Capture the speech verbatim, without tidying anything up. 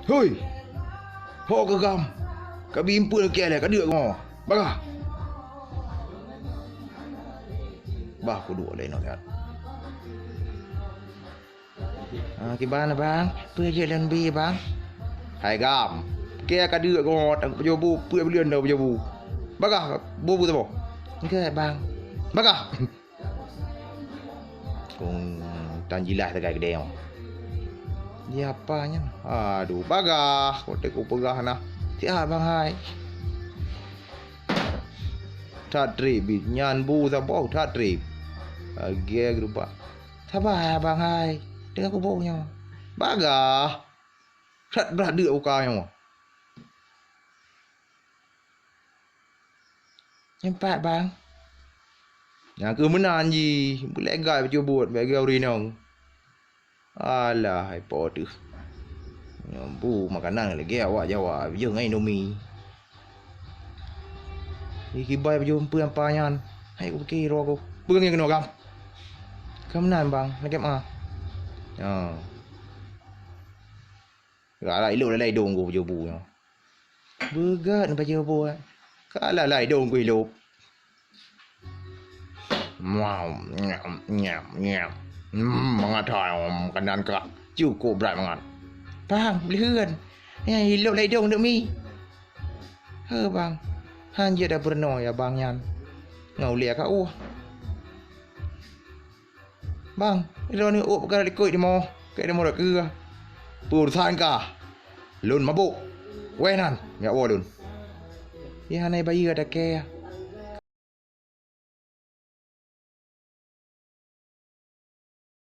"Hoi! Ho keu gam! Ka bi impeuen keu lé, ka deuk ngon! Bagah!" Bah kuduek lé nyoe nyan. "Ah, kiban, Bang? Peue jeuet lôn bi, Bang?" "Hai gam! Keu ka deuk ngon, pajoh bu, peue buleuen dah pajoh bu. Bagah, bu bu saboh." "Enggak, Bang." "Bagah!" Kong tan jilah sagai keudè nyoe. Di apa nyan? Aduh, bagah! Kote kupeugah na. Siat, Bang hai. That treb bit nyan bu saboh that treb. Lagèe geurubak. Sabar, Bang hai. Teungoh kuboh nyoe. Bagah! That brat deuk uka nyoe. Nyoe pat, Bang. Nyang keuh meunan jih, beulèe gai pajoh buet bèk geu ureueng inong. Alah, hai po teuh. Nyoe bu makanan lagèe awak Jawa, pajoh ngon Indomie. Ih, kiban pajoh peue apa nyan? Hai kupike droe ku. Peue nyang keunoe gam? Ka meunan, Bang, lagèe ma. Ha. Galak ilop lalai dong ku pajoh bu nyoe. Beugat pajoh bu. Ka lalai dong ku ilop. Nyam, nyam, nyam, nyam. Hmm, mangat hai, makanan ka. Cukop brat mangat. Bang, beuleuen. Nyan ilop lalai dong deuk mi. He, Bang. Han jeuet dah peurunoe ya, Bang, nyan. Ngon ulèe ka uh. Bang, droeneuh ôk peugah likot di moh, keu di moh rot keu. Peurusan kah? Lôn mabök. Wéh nan, jak woe lôn. Yah hana bayeue dakée.